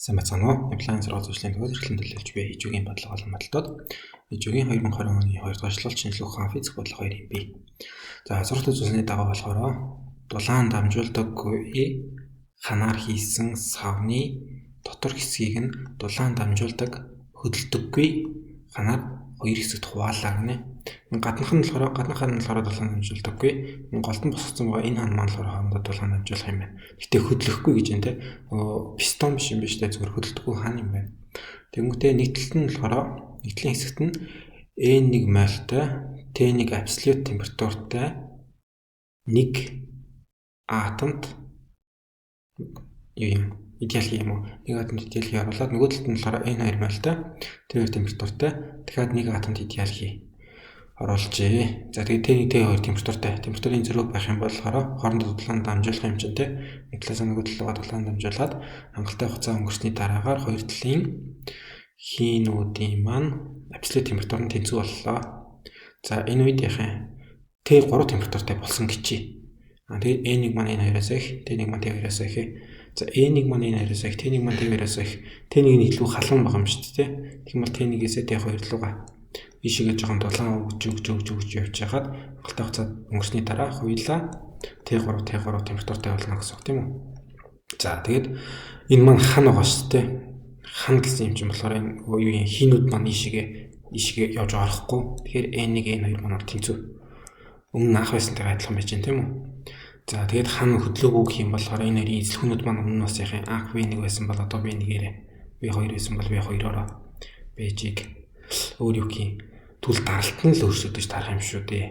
Сайн байцгаана уу? Ямлайн сургууль зөвшлийн төгөөс эрхлэн төлөөлж буй хижүүгийн бодлого олон бодолтод хижүүгийн 2020 оны 2 дугаар жилийн шинжлэх ухаан физик бодлого 2 юм бий. За сургалт үзүүлсэний дагуу болохоор дулаан дамжуулдаггүй ханаар хийсэн савны дотор хэсгийг нь дулаан дамжуулдаг хөдөлдөггүй ханаар хоёр хэсэгт хуваалаа гинэ. Гаднах нь болохоор гаднах хан нь болохоор дулаан дамжуулдаггүй. Голд нь босгоцсон байгаа энэ хан маань болохоор хоорондоо дулаан дамжуулах юм байна. Гэтэ хөдлөхгүй гэж байна те. Нөгөө пистон биш юм биш те, зүгээр хөдөлдөггүй хан юм байна. Тэнгүүтээ нэг талд нь болохоор нэг талын хэсэгт нь N1 мольтой T1 абсолют температуртай нэг атомт юу юм идеал юм уу? Нэг атомт идеал хий оруулаад нөгөө талд нь болохоор N2 мольтой T2 температуртай дахиад нэг атомт идеал хий оруулжээ. За тэгээд T1 T2 температуртай. Температурын зөрүү байх юм бол болохоор хоорондоо дулаан дамжуулах юм чинь те. Нэг талаас нөгөө талуугаа дулаан дамжуулаад хангалттай хугацаа өнгөрсний дараагаар хоёр талын хийнүүдийн маань абсолют температур нь тэнцүү боллоо. За энэ үед яхаа T3 температуртай болсон гэчээ. А тэгээд N1 маань N2-аас их, T1 маань T2-аас их. За N1 маань N2-аас их, T1 маань T2-аас их. T1 нь илүү халуун байгаа юм шүү дээ. Тэгэх юм бол T1-ээс T2 руугаа ийшээгээ жоохон дулаан өгч өгч өгч өгч явж хагаад хангалттай хугацаа өнгөрсний дараа хуйлаа T3 T3 температуртай болно гэсэн үг тийм үү. За тэгээд энэ маань хан байгаа шүү дээ. Хан гэсэн юм чинь болохоор энэ юу юм хийнүүд маань ийшээгээ ийшээгээ явж орохгүй. Тэгэхээр N1 N2 маань бол тэнцүү. Өмнө анх байсантайгаа адилхан байж байна тийм үү. За тэгээд хан хөдлөөгүй гэх юм болохоор энэ хоёрын эзлэхүүнүүд маань өмнө нь бас яхаа анх V1 байсан бол одоо V1-ээрээ V2 байсан бол V2-оороо бэжиг өөр юу гэх юм түл даралт нь л өөрчлөгдөж тарах юм шүү дээ.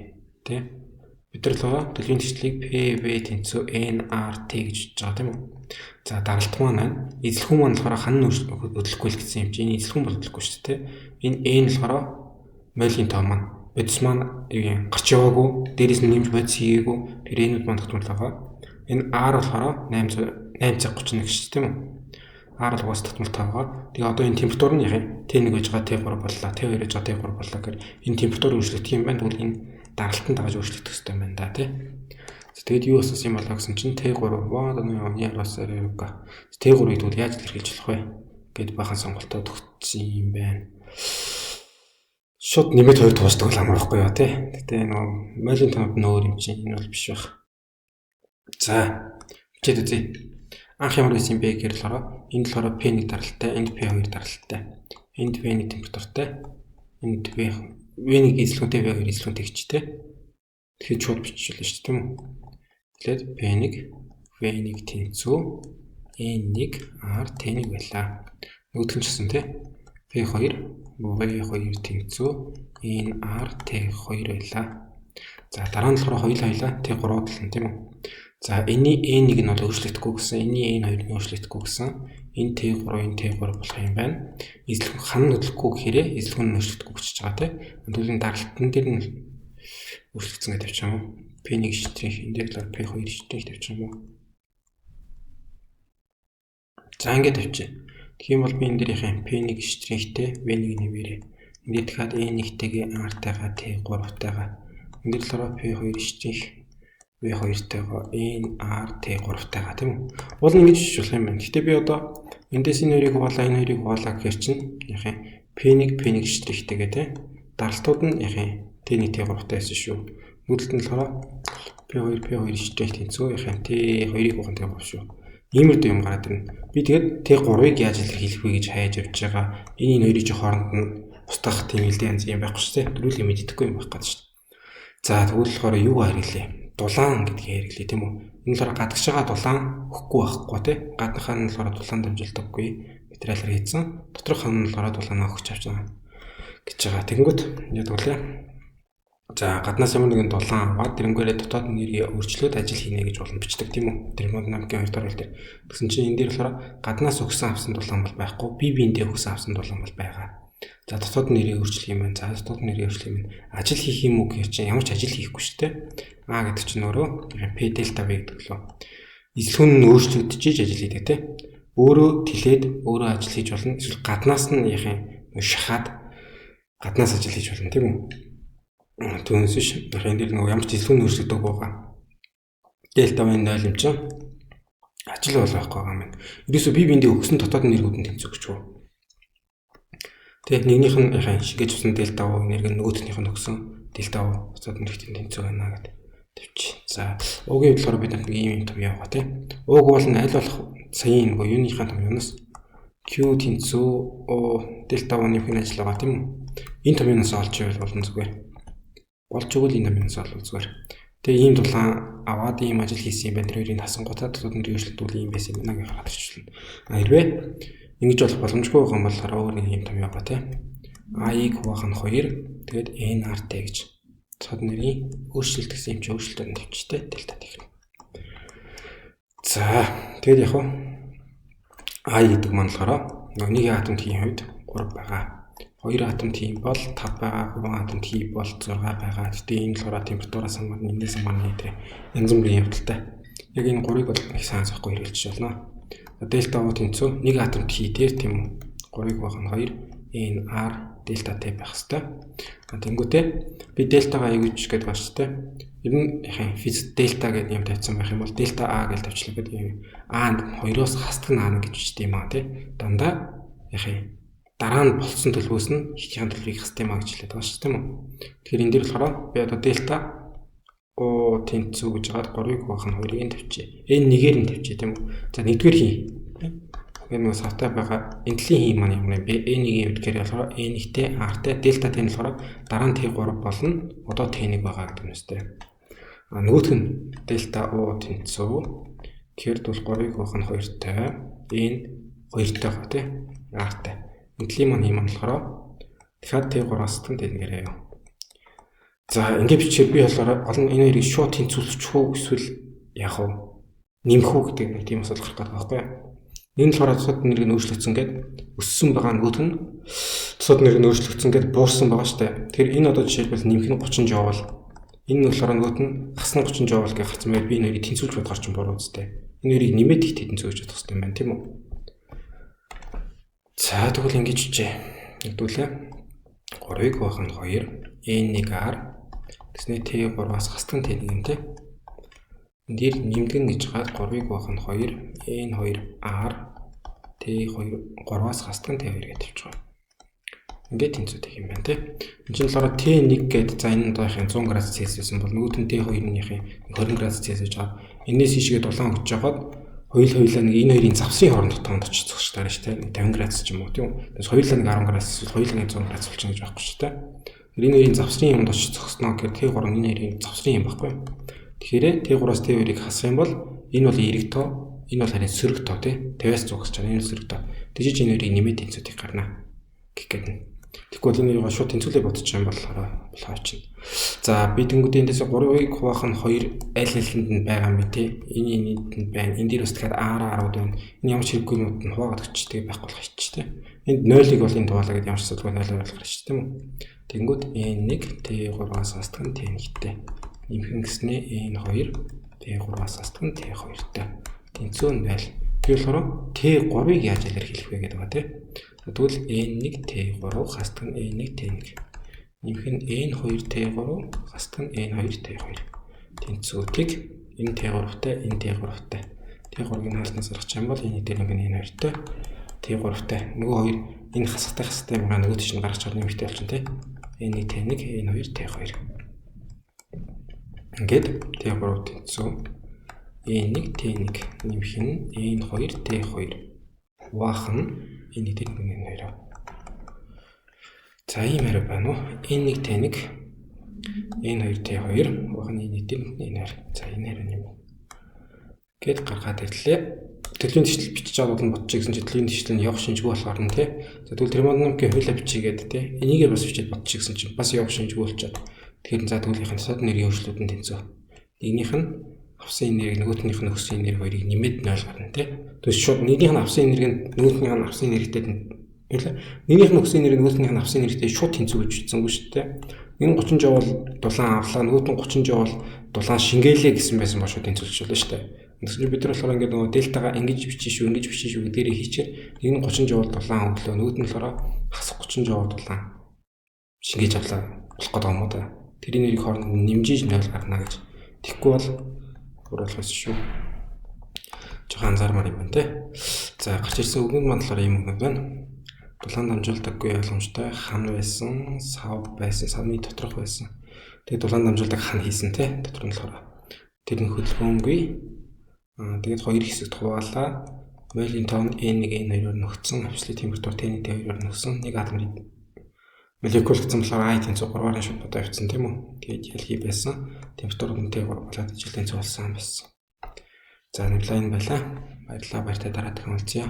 Тэ? Бид нар л төлөвийн тэгшлийг PV тэнцүү nRT гэж бодож байгаа тийм үү? За даралт маань байна. Эзлэхүүн маань болохоор хан нь хөдлөхгүй л гэсэн юм чи энэ эзлэхүүн бол хөдлөхгүй шүү дээ. Энэ N болохоор молийн тоо маань бодис маань юу юм гарч яваагүй, дээрээс нь нэмж бодис хийгээгүй. Тэр N-үүд маань тогтмол байгаа. Энэ R болохоор 8 8.31 шүү дээ, тийм үү? R бол угаас тогтмол тоогоо. Тэгээ одоо энэ температур нь яг T1 байж байгаа T3 боллоо, T2 байж байгаа T3 боллоо гэхээр энэ температур өөрчлөгдөх юм байна. Тэгвэл энэ даралтан дагаж өөрчлөгдөх хэрэгтэй юм байна да, тий. Тэгээд юу асуусан юм болоо гэсэн чинь T3 T3-ыг тэгвэл яаж илэрхийлж болох вэ гэд бахан сонголтоо өгсөн юм байна. Шууд нэмээд хоёр туусдаг л амар байхгүй юу, тий. Гэтэ нөгөө молийн тоонууд нь өөр юм чинь энэ бол биш байх. За бичээд үзье. Анх ямар байсан юм бэ гэхээр болохоор энд болохоор P1 даралттай, энд P2 даралттай. Энд V1 температуртай, энд V V1 эзлэгүүнтэй V2 эзлэгүүнтэй гэж тий. Тэгэхээр шууд биччихлээ шүү дээ, тийм үү? Тэгэхээр P1 V1 тэнцүү N1 R T1 байлаа. Нөгөөх нь ч гэсэн тий. P2 V2 тэнцүү NR T2 байлаа. За дараа нь болохоор хоёул хоёлаа T3 болно, тийм үү? За энэний N1 нь бол өөрчлөгдөхгүй гэсэн, энэний N2 нь өөрчлөгдөхгүй гэсэн. Энэ T3 энэ T3 болох юм байна. Эзлэх хан нь хөдлөхгүй гэхээрээ эзлэх нь өөрчлөгдөхгүй гэж байгаа тийм. Тэгвэл энэ даралтан дээр нь өөрчлөгдсөн гэж тавьчих юм уу? P1 штрих энэ дээр л P2 штрих тавьчих юм уу? За ингээд тавьчих. Тэгэх юм бол би энэ дээр яхаа P1 штрихтэй V1 нэмээрээ. Энэ дээр дахиад N1-тэйгээ R-тайгаа T3-тайгаа. Энэ дээр болохоор P2 штрих V2-тайгаа N R T3-тайгаа, тийм үү? Уул нь ингэж бичиж болох юм байна. Гэхдээ би одоо эндээс энэ хоёрыг хуваалаа, энэ хоёрыг хуваалаа гэхэр чинь яг юм P1 P1 штрихтэйгээ тийм. Даралтууд нь яг юм T1 T3-тай байсан шүү. Нүүдэлт нь болохоор P2 P2 штрих тэнцүү яг юм T2-ыг ухаан T3 шүү. Иймэрдүү юм гараад ирнэ. Би тэгээд T3-ыг яаж илэрхийлэх вэ гэж хайж явж байгаа. Энэ хоёрыг чи хооронд нь устгах тийм илдээ янз юм байхгүй шүү дээ. Дөрүлгээ мэддэхгүй юм байх гэдэг шүү дээ. За тэгвэл болохоор юу хэрэглээ? Дулаан гэдгийг хэрэглэе, тийм үү? Энэ болохоор гадагш байгаа дулаан өгөхгүй байхгүй тий. Гаднахаа нь болохоор дулаан дамжуулдаггүй материалаар хийсэн. Доторх хан нь болохоор дулаанаа өгч авч байгаа гэж байгаа. Тэгэнгүүт яадаг вэ? За гаднаас ямар нэгэн дулаан аваад тэрнгээрээ дотоод энерги өөрчлөөд ажил хийнэ гэж болно бичдэг, тийм үү? Термодинамикийн хоёр дахь хууль дээр. Тэгсэн чинь энэ дээр болохоор гаднаас өгсөн авсан дулаан бол байхгүй, бие биендээ өгсөн авсан дулаан бол байгаа. За дотоод энерги өөрчлөх юм байна. За дотоод энерги өөрчлөх юм байна. Ажил хийх юм уу гэхэр чинь ямар ч ажил хийхгүй шүү дээ. А гэдэг чинь өөрөө P дельта V гэдэг лөө. Эзлэхүүн нь өөрчлөгдөж ажил хийдэг те. Өөрөө тэлээд өөрөө ажил хийж болно. Эсвэл гаднаас нь яах юм шахаад гаднаас ажил хийж болно, тийм үү? Түүнээс биш энэ дээр нөгөө ямар ч эзлэхүүн өөрчлөгдөг байгаа. Дельта V 0 юм чинь. Ажил бол байхгүй байгаа юм байна. Ерөөсөө бие биендээ өгсөн дотоод энергиуд нь тэнцүү гэж үү. Тэгээд нэгнийх нь яхаа шингээж авсан дельта U энерги нь нөгөөхнийх нь өгсөн дельта U дотоод энергитэй тэнцүү байна гэдэг тавьчих. За, U-гийн болохоор бид нар нэг ийм том яваа тий. U-г бол нь аль болох саяын нөгөө юуныхаа том юунаас Q тэнцүү U дельта U нэмэх нь ажил байгаа тийм үү? Энэ томьёоноос олж ивэл болно зүгээр. Болж өгвөл энэ томьёоноос олвол зүгээр. Тэгээ ийм дулаан аваад ийм ажил хийсэн юм байна. Тэр хоёрыг хасангуудаа дотоод нь өөрчлөлт ийм байсан юм байна гэж хараад ирчихлээ. А хэрвээ ингэж болох боломжгүй байгаа юм бол өөр нэг ийм томьёо байгаа тий. I-г хуваах нь 2 тэгээд NRT гэж цод нэрийн өөрчлөлт гэсэн юм чи өөрчлөлтөд нь тавьчихтай дельта тэгнэ. За тэгээд яг I гэдэг маань болохоор нэг атом T-ийн хувьд 3 байгаа. 2 атом T бол 5 байгаа, 3 атом T бол 6 байгаа. Гэтэ энэ болохоор температураас хамаарна, энэс хамаарна гэдэг янз бүрийн явдалтай. Яг энэ 3-ыг бол их сайн захгүй хэрэглэж болно. Дельта U тэнцүү 1 атом T дээр тийм үү? 3-ыг байх нь 2 N R дельта T байх хэвээр. Тэнгүүтээ би дельтагаа аягүй гэж гэдэг ба шүү дээ. Ер нь яхаа физик дельта гэдэг юм тавьсан байх юм бол дельта А гэж тавьчлаа гэдэг юм. А нь 2-оос хасдаг нь А гэж бичдэг юм аа тий. Дандаа яхаа дараа нь болцсон төлбөөс нь ихэнх төлбөрийг хасдаг юм аа гэж хэлээд байгаа шүү дээ тийм үү. Тэгэхээр энэ дээр болохоор би одоо дельта У тэнцүү гэж хагаад 3-ыг хуваах нь 2-ыг нь тавьчих. Энэ нэгээр нь тавьчих тийм үү. За нэгдүгээр хий. Энэ нөгөө савтай байгаа энэ төрлийн хий маань ямар юм бэ? N1-ийн хувьд гэхээр болохоор N1-тэй R-тэй дельта T нь болохоор дараа нь T3 болно. Одоо T1 байгаа гэдэг юм өстэй. А нөгөөх нь дельта U тэнцүү. Тэгэхээр бол 3-ыг хуваах нь 2-тай. N 2-тай байгаа тий. R-тай. Энэ төрлийн маань хий маань болохоор дахиад T3-аас тэн T1-ээрээ юу. За ингэ бичээр би болохоор гол нь энэ хоёрыг шууд тэнцвүүлчих үү эсвэл яах вэ? Нэмэх үү гэдэг нэг тийм асуудал гарах гэдэг байхгүй юу? Энэ болохоор цод нэрийг нь өөрчлөгдсөн гээд өссөн байгаа нөгөөх нь цод нэрийг нь өөрчлөгдсөн гээд буурсан байгаа шүү дээ. Тэгэхээр энэ одоо жишээлбэл нэмэх нь 30 жоул. Энэ нь болохоор нөгөөт нь хас нь 30 жоул гэж гарсан байл би энэ хоёрыг тэнцвүүлж бодохоор ч буруу үстэй. Энэ хоёрыг нэмээд их тэнцвүүлж бодох хэрэгтэй юм байна тийм үү? За тэгвэл ингэж бичээ. Нэгдүгээр 3-ыг хуваах нь 2 N1R тэгснэ T3-аас хасдаг нь T1 юм тий. Энд дээр нэмдэг нь гэж хаад 3-ыг хуваах нь 2 N2R T2 3-аас хасдаг нь T2 гэж тавьж байгаа. Ингээд тэнцвүүдэг юм байна тий. Энд чинь болохоор T1 гээд за энэ одоохын 100 градус Цельсиус бол нөгөөт нь T2-ийнхын 20 градус Цельсиус гэж байгаа. Энээс ийшээ дулаан өгч жагаад хоёулаа нэг энэ хоёрын завсын хооронд тоонд очиж зогсож таарна шүү дээ. 50 градус ч юм уу тийм үү. Тэгээс хоёулаа нэг 10 градус эсвэл хоёулаа нэг 100 градус болчихно гэж байхгүй шүү дээ. Тэр энэ хоёрын завсрын юмд очиж зогсноо гэхээр T3 энэ хоёрын завсрын юм байхгүй. Тэгэхээр T3-аас T2-ыг хасах юм бол энэ бол эерэг тоо, энэ бол харин сөрөг тоо тий. 50-аас 100 гэж байгаа. Энэ сөрөг тоо. Тэгжиж энэ хоёрыг нэмээд тэнцвүүдийг гарна гэх гээд нь. Тэгэхгүй бол энэ хоёроо шууд тэнцвүүлээ бодчих юм болохоор болохоо чинь. За би тэнгууд эндээс 3-ыг хуваах нь 2 аль алинд нь байгаа юм бэ тий. Энэ энэнд нь байна. Энэ дээр бас тэгэхээр R 10-д байна. Энэ ямар ч хэрэггүй юмуд нь хуваагаад өччих тэгээ байхгүй болох хийчих тий. Энд 0-ыг бол энэ хуваалаа гэдээ ямар ч асуудалгүй 0-оор болох шүү тийм үү. Тэнгүүд N1 T3-аас хасдаг нь T1-тэй. Нэмхэн гэснээ N2 T3-аас хасдаг нь T2-тэй. Тэнцүү нь 0. Би болохоор T3-ыг яаж илэрхийлэх вэ гэдэг байгаа тий. Тэгвэл N1 T3 хасдаг нь N1 T1. Нэмэх нь N2 T3 хасдаг нь N2 T2. Тэнцүүтийг энэ T3-тай энэ T3-тай. T3-ыг нь хаалтнаас гаргах юм бол энэ дээр нэмэх нь N2-тай T3-тай. Нөгөө хоёр энэ хасахтай хасахтай юм нөгөө тийш нь гаргаж чаар нэмэгтэй болчихно тий. N1 T1 N2 T2. Ингээд T3 тэнцүү N1 T1 нэмэх нь N2 T2 хуваах нь N1 T1 N2. За ийм хариу байна уу? N1 T1 N2 T2 хуваах нь N1 T1 N2. За энэ хариу юм. Гэт гаргаад ирлээ. Төлөвийн төсөл бичиж аваад нь бодчих гэсэн чинь төлөвийн төсөл нь явах шинжгүй болохоор нь тий. За тэгвэл термодинамикийн хуулиа бичигээд тий. Энийгээ бас бичээд бодчих гэсэн чинь бас явах шинжгүй болчиход. Тэгэхээр за тэгвэл цод нэрийн өөрчлөлтүүд нь тэнцүү. Нэгнийх нь авсан энерги нөгөөхнийх нь өгсөн энерги хоёрыг нэмээд 0 гарна тий. Тэгвэл шууд нэгнийх нь авсан энерги нь нөгөөхнийх нь авсан энергитэй хэлээ. Нэгнийх нь өгсөн энерги нөгөөхнийх нь авсан энергитэй шууд тэнцүү гэж бичсэнгүй шүү дээ. Нэг нь 30 жоул дулаан авлаа, нөгөөт нь 30 жоул дулаан шингээлээ гэсэн байсан ба шууд тэнцвүүлж болно шүү дээ. Тэгэхээр бид нар болохоор ингээд нөгөө дельтагаа ингэж бичиж шүү, ингэж бичиж шүү гэдгээрээ хийчихээр нэг нь 30 жоул дулаан өглөө, нөгөөт нь болохоор хасах 30 жоул дулаан шингээж авлаа болох гэдэг юм уу та. Тэрийн нэрийг хооронд нэмжиж 0 гарна гэж. Тэгэхгүй бол буруулах шүү. Жоохон анзаармаар юм байна те. За, гарч ирсэн үгэн маань болохоор ийм үгнүүд байна. Дулаан дамжуулдаггүй ойлгомжтой, хан байсан, сав байсан, савны доторх байсан. Тэгээд дулаан дамжуулдаг хан хийсэн те. Дотор нь болохоор тэр нь хөдөлгөөнгүй. Тэгээд хоёр хэсэгт хуваалаа. Молийн тоон N1 N2-оор нөхцөн, абсолют температур T1 T2-оор нөхсөн. Нэг атом молекул гэсэн болохоор I тэнцүү 3-аар шууд бодоо явцсан, тийм үү. Тэгээд ялхий байсан. Температур нь T3 болоод ижил тэнцүү болсон байсан. За, нэвлайн байлаа. Баярлалаа, баяртай, дараа дахин уулзъя.